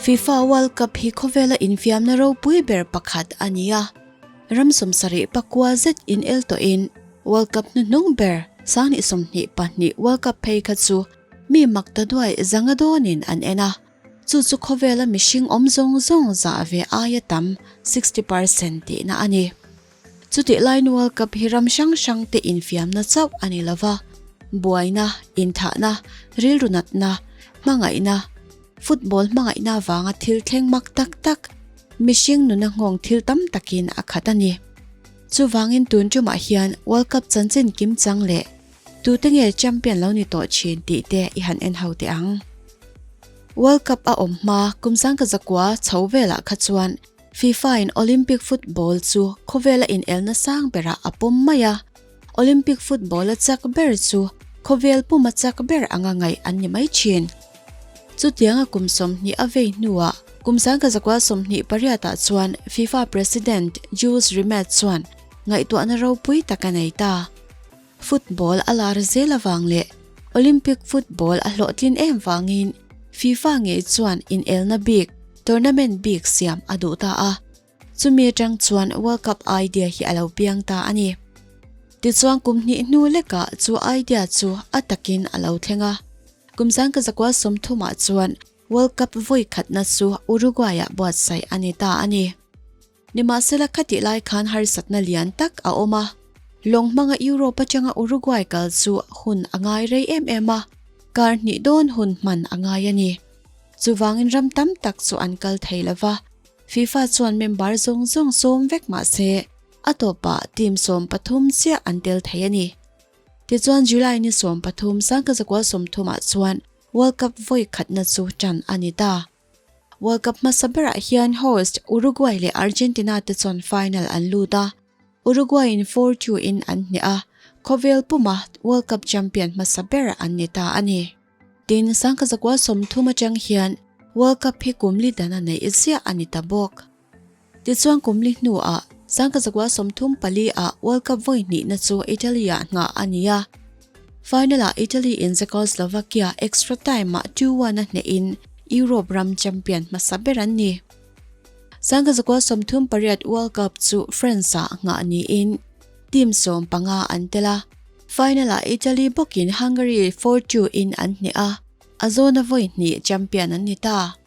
FIFA World Cup hi khawvela infiamna ropui ber pakhat a ni a. Ram sawmsarih pakua zet inel tawhin World Cup hnuhnung ber sanghnih 22 World Cup phei kha chu mi mak ta duai zanga dawnin an en a. Chu chu khawvela mihring awm zawng zawng zah ve aia tam 60% tihna a ni. Chutih laiin World Cup hi ram hrang hrang te infiamna chauh a ni lova, buaina, inthahna, rilru natna, hmangaihna, football hmangaihna avanga thil thleng mak tak tak, mihring nuna nghawng thil tam takin a khat a ni. Chuvangin tun tumah hian World Cup chanchin kim chang leh tute nge champion lo ni tawh thin tih te i han en ho teh ang. World Cup a awm hma kum sangka zakua chho velah kha chuan FIFA in Olympic football chu khawvela inelna sang berah a pawm mai a, Olympic football a chak ber chu khawvel puma chak ber anga ngaih an ni mai thin. Chutianga kum 20 a vei hnuah kum 1928 ah chuan FIFA President Jules Rimet chuan ngaihtuahna ropui tak a nei ta. Football a lar zel avang leh Olympic football a hlawhtlin em vangin FIFA ngei chuan inelna bik, tournament bik siam a duh ta a. Chumi atang chuan World Cup idea hi a lo piang ta a ni. Tichuan kum hnih hnu lekah chu idea chu a takin a lo thleng a. Kum 1930 ah chuan World Cup vawi khatna chu Uruguay-ah buatsaih a ni ta a ni. Nimahsela khatih lai khan harsatna lian tak a awm a, lawng hmanga Europe atanga Uruguay kal chu hun a ngai rei em em a, kar hnih dawn hun hman a ngai a ni. Chuvangin ram tam tak chu an kal thei lo va, FIFA chuan member zawng zawng sawm vek mah se a tawpah team 13 chiah an tel thei a ni. Tichuan July ni 13 1930 ah chuan World Cup vawi khatna chu tan a ni ta. World Cup hmasa berah hian host Uruguay leh Argentina te chuan final an lut a, Uruguay in 4-2 in an hneh a, khawvel puma World Cup champion hmasa ber an ni ta a ni. Tin, 1930 atang hian World Cup hi kum li dan a neih ziah a ni ta bawk. Tichuan kum li hnuah 1934 ah World Cup vawi hnihna chu Italy ah nghah a ni a. Final ah Italy in Czechoslovakia extra time ah 2-1 a hnehin Europe ram champion hmasa ber an ni. 1938 World Cup chu France ah nghah niin team 15 an tel a. Final ah Italy bawkin Hungary 4-2 in an hneh a, a zawna vawi hnih champion an ni ta.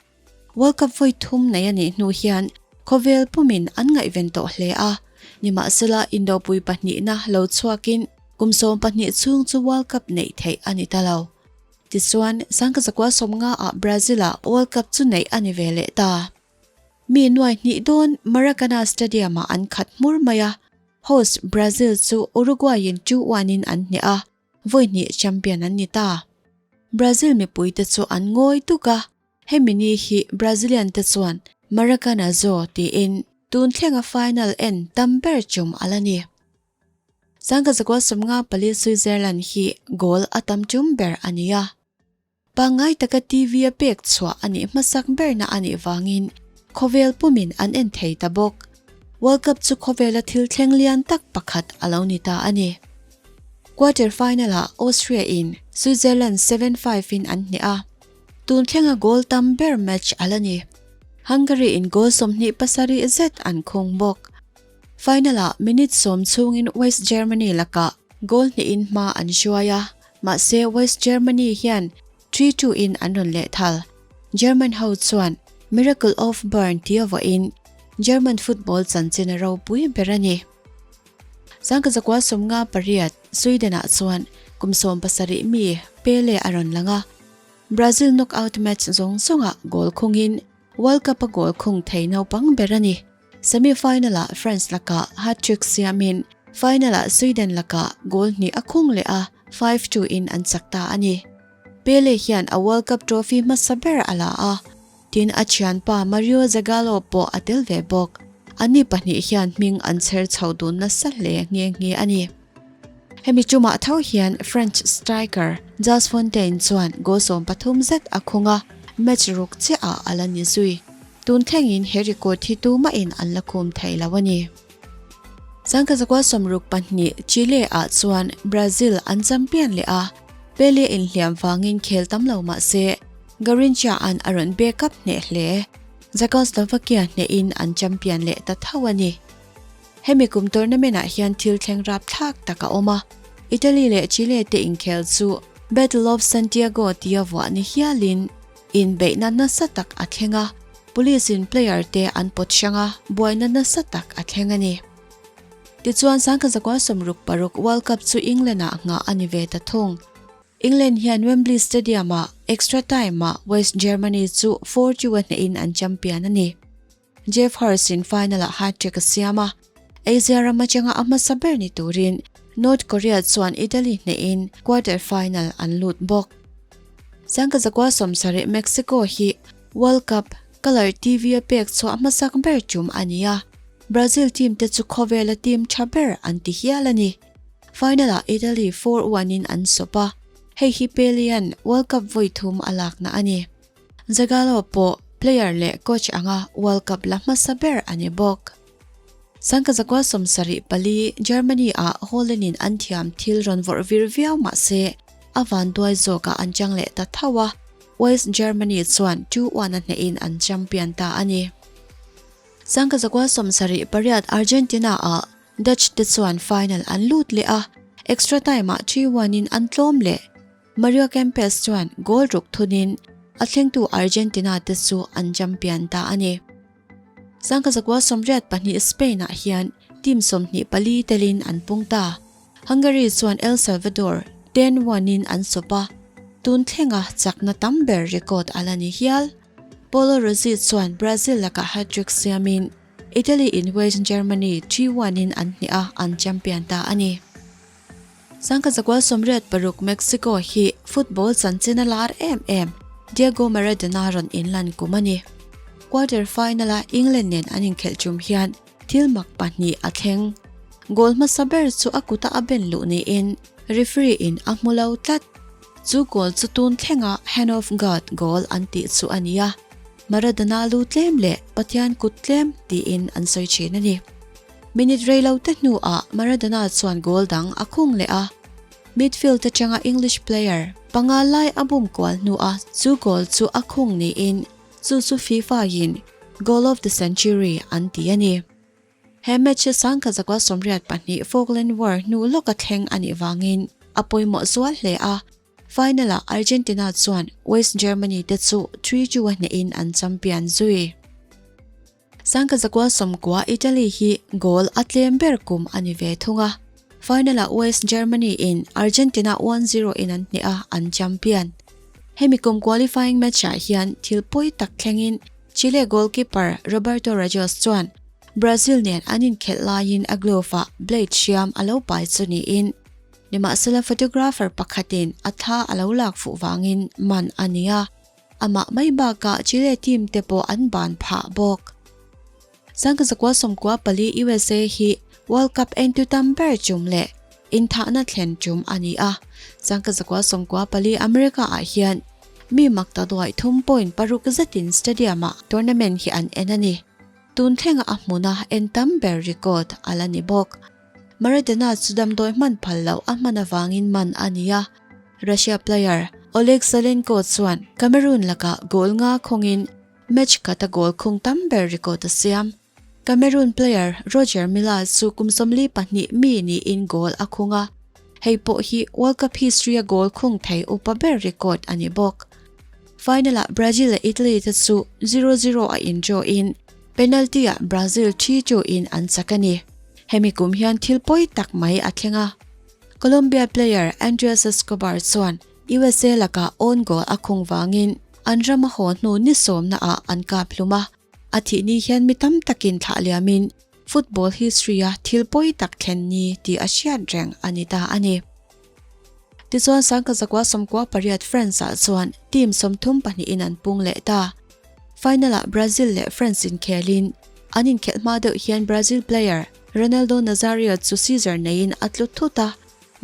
World Cup vawi thum nei a nih hnu hian khawvel pumin an ngaihven tawh hle a, nimahsela indopui pahnihna lo chhuakin kum 12 chhung chu World Cup neih theih a ni ta lo. Tichuan, 1950 ah Brazil-ah World Cup chu neih a ni ve leh ta. Mi nuai hnih dawn Maracana Stadium-ah an khat hmur mai a, host Brazil chu Uruguay-in 2-1 in an hneh a, vawi hnih champion an ni ta. Brazil mipuite chu an ngawi tuk a, hemi ni hi Brazilian te chuan Maracanazo tiin tun thlenga final en tam ber chum a la ni. 1954 Switzerland hi goal a tam tum ber a ni a. Pangngai taka TV a pek chhuah a nih hmasak berna a nih vangin khawvel pumin an en thei ta bawk. World Cup chu khawvela thil thleng lian tak pakhat a lo ni ta a ni. Quarter final ah Austria in Switzerland 7-5 in an hneh a. Tun thlenga goal tam ber match a la ni. Hungary in goal 27 zet an khung bawk. Final ah minute 10 chhungin West Germany lakah goal hnihin hma an hruai a, mahse West Germany hian 3-2 in an rawn leh thal. German ho chuan Miracle of Bern tia vawiin German football chanchin a ropui ber a ni. 1958 Sweden ah chuan kum 17 mi Pele a rawn lang a, Brazil knockout match zawng zawngah goal khungin World Cup a goal khung thei naupang ber a ni. Semi-final ah France lakah hat-trick siamin final ah Sweden lakah goal hnih a khung leh a, 5-2 in an chak ta a ni. Pele hian a World Cup trophy hmasa ber a la a, tin a thianpa Mario Zagallo pawh a tel ve bawk. Anni pahnih hian hming an chher chho dun nasa hle nghe nghe a ni. Hemi tumah tho hian French striker Just Fontaine chuan goal 13 zet a khung a, match ruk chiah ah a la ni zui. Tun thlengin he record hi tumahin an la khum thei lo a ni. 1962 Chile ah chuan Brazil an champion leh a, Pele inhliam vangin khel tam lo mah se. Garrincha an a rawn backup hneh hle. Czechoslovakia hnehin an champion leh ta tho a ni. Hemi kum tournament ah hian thil thleng rapthlak tak a awm a, Italy leh Chile te inkhel chu Battle of Santiago tia vuah ni hialin inbeihna nasa tak a thleng a, police in player te an pawt hrang a, buaina nasa tak a thleng a ni. Tichuan Sangkazakua 66 World Cup chu England ah nghah a ni ve ta thung. England hian Wembley Stadium-ah extra time-ah West Germany chu 4-2 a hnehin an champion a ni. Geoff Hurst-in final-ah hat-trick a siam a, Asia ram atanga a hmasa ber ni turin North Korea chuan Italy hnehin quarter final an lut bawk. Sangkazakua 70 Mexico hi World Cup colour TV a pek chhuah hmasak ber tum a ni a, Brazil team te chu khawvela team tha ber an ti hial a ni. Final-ah Italy 4-1 in an sawp a, hei hi Pele-a'n World Cup vawi thum a lakna a ni. Zagallo pawh player leh coach anga World Cup la hmasa ber a ni bawk. Sangkazakua 74 Germany-ah Holland-in an thiam thil rawn vawrh vir viau mah se a vanduai zawkah an chang leh ta tho a, West Germany chuan 2-1 a hnehin an champion ta a ni. Sangkazakua 78 Argentina-ah Dutch te chuan final an lut leh a, extra time ah 3-1 in an tlawm leh. Mario Kempes chuan goal ruk thunin a thlengtu Argentina te chu an champion ta a ni. Sangkazakua 82 Spain ah hian team 24 telin an pung ta. Hungary chuan El Salvador 10-1 in an sawp a, tun thlenga chakna tam ber record a la ni hial. Paulo Rossi chuan Brazil lakah hat-trick siamin Italy in West Germany 3-1 in an hneh a, an champion ta a ni. Sangkazakua 86 Mexico hi football chanchin a lar em em Diego Maradona rawn inlan kum a ni. Quarter final a England nen an inkhelh tum hian thil mak pahnih a thleng. Goal hmasa ber chu a kuta a ben luh niin referee in a hmu lo tlat. Chu goal chu tun thlenga hand of God goal an tih chu a ni a. Maradona lu tlem leh Pathian kut tlem tiin an sawi thin a ni. Minute rei lo te hnuah Maradona chuan goal dang a khung leh a. Midfield atanga English player panga lai a bum kual hnuah chu goal chu a khung niin chu chu FIFA in Goal of the Century an ti a ni. He match hi Sangkazakua 82 Falkland War hnu lawka thleng a nih vangin a pawimawh zual hle a. Final-ah Argentina chuan West Germany te chu 3-2 a hnehin an champion zui. Sangkazakua 90 Italy hi goal a tlem ber kum a ni ve thung a. Final-ah West Germany in Argentina 1-0 in an hneh a, an champion. Hemi kum qualifying match-ah hian thil pawi tak thlengin Chile goalkeeper Roberto Rajos chuan Brazil nen an inkhelh laiin a glove-ah blade hriam a lo pai chu niin Nimahsela photographer pakhatin a thla a lo lak fuh vangin man a ni a, amah mai bakah Chile team te pawh an ban phah bawk. Sangkazakua 94 USA hi World Cup entu tam ber tum leh inthahna thlen tum a ni a, Sangkazakua 94 America ah hian mi mak ta duai thum point paruk zetin stadium ah tournament hi an en a ni. Tun thlenga a hmuna en tam ber record a la ni bawk. Maradona chu damdawi hman phal loh a hman avangin man a ni a, Russia player Oleg Salenko chuan Cameroon lakah goal nga khawngin match khata goal khung tam ber record a siam. Cameroon player Roger Milla chu kum 42 mi niin goal a khung a, hei pawh hi World Cup history-a goal khung thei upa ber record a ni bawk. Final-ah Brazil leh Italy te chu 0-0 a in-draw in penalty-ah Brazil 3-2 in an chak a ni. Hemi kum hian thil pawi tak mai a thleng a. Colombia player Andres Escobar chuan USA lakah own goal a khung vangin an ram a haw hnu ni sawmna ah an kap hlum a. A thih ni hian mi tam takin thlah liamin football history a thil pawi tak thlen ni tih a hriat reng a ni ta a ni. Tichuan Sangkazakua 98 France ah chuan team 32 in an pung leh ta. Final ah Brazil leh France inkhelin an inkhelh hma deuh hian Brazil player Ronaldo Nazario chu seizure neiin a tlu thut a,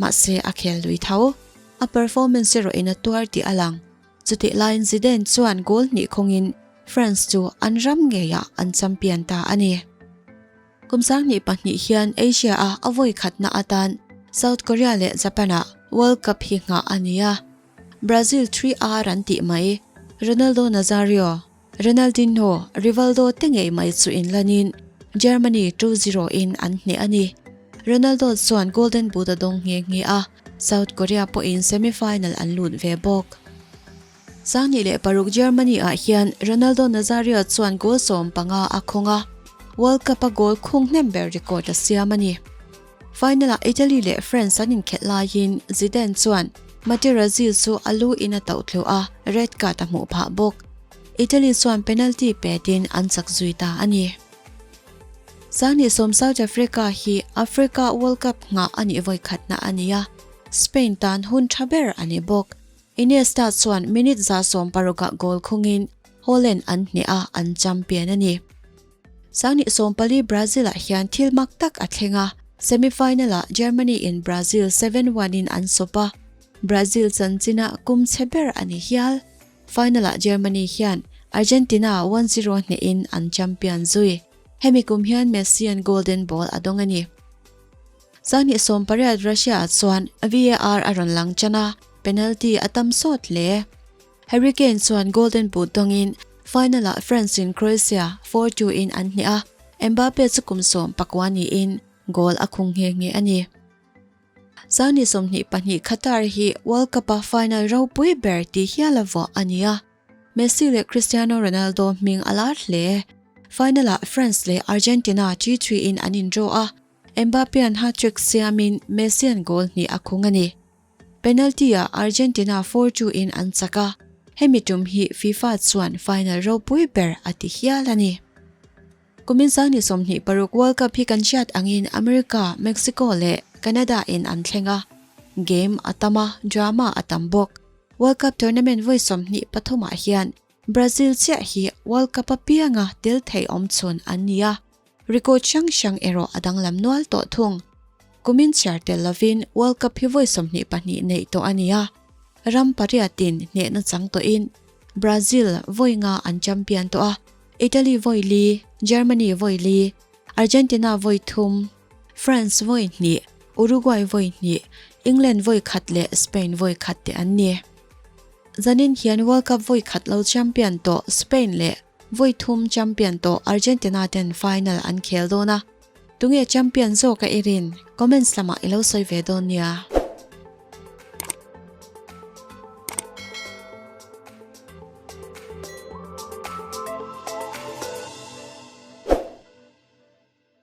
mahse a khel lui tho. A performance erawh in a tuar tih a lang. Chutih laiin Zidane chuan goal hnih khawngin France chu an ram ngeiah an champion ta a ni. Kum 2002 hian Asia a a vawi khatna atan South Korea leh Japan ah World Cup hi nghah a ni a. Brazil 3R an tih mai. Ronaldo Nazario, Ronaldinho, Rivaldo te ngei mai chu inlanin Germany 2-0 in an hneh a ni. Ronaldo chuan Golden Boot a dawng nghe nghe a, South Korea pawhin semi-final an lut ve bawk. 2006 Germany ah hian Ronaldo Nazario chuan goal 15 a khawng a, World Cup a goal khung hnem ber record a siam a ni. Final ah Italy leh France an inkhelh laiin Zidane chuan Materazzi chu a lu in a tauh thlu a, red card a hmuh phah bawk. Italy chuan penalty petin an chak zui ta a ni. 2010 South Africa hi Africa World Cup nghah a nih vawikhatna a ni a, Spain tan hun tha ber a ni bawk. Iniesta chuan minute 160 ah goal khungin Holland an hneh a, an champion a ni. 2014 Brazil ah hian thil mak tak a thleng a, semi-final ah Germany in Brazil 7-1 in an sawp a, Brazil chanchinah kum chhe ber a ni hial. Final ah Germany hian Argentina 1-0 hnehin an champion zui. Hemi kum hian Messi an Golden Ball a dawng a ni. 2018 Russia ah chuan VAR a rawn lang tan a, penalty a tam sawt hle. Harry Kane chuan Golden Boot dawngin final ah France in Croatia 4-2 in an hneh a, Mbappe chu kum 19 niin goal a khung nghe nghe a ni. 2022 Qatar hi World Cup a final ropui ber tih hial a vuah a ni a, Messi leh Cristiano Ronaldo hming a lar hle. Final ah France leh Argentina 3-3 in an in draw a, Mbappe an hat-trick siamin Messi an goal hnih a khung a ni. Penalty ah Argentina 4-2 in an chak a, hemi tum hi FIFA chuan final ropui ber a ti hial a ni. Kumin 2026 World Cup hi kan hriat angin America, Mexico leh Canada in an thleng a, game a tam a, drama a tam bawk. World Cup tournament vawi 23 ah hian Brazil chiah hi World Cup a pianga tel thei awm chhun an ni a, record hrang hrang erawh a danglam nual tawh thung. Kumin chhiar tel lovin World Cup hi vawi 22 neih tawh a ni a, ram pariatin hnehna chang tawhin Brazil vawi nga an champion tawh a, Italy vawi li, Germany vawi li, Argentina vawi thum, France vawi hnih, Uruguay vawi hnih, England vawi khat leh Spain vawi khat te an ni. Zanin hian World Cup vawi khat lo champion tawh Spain leh vawi thum champion tawh Argentina ten final an khel dawn a. Tunge champion zawk a i rin? Comments lamah i lo sawi ve dawn nia.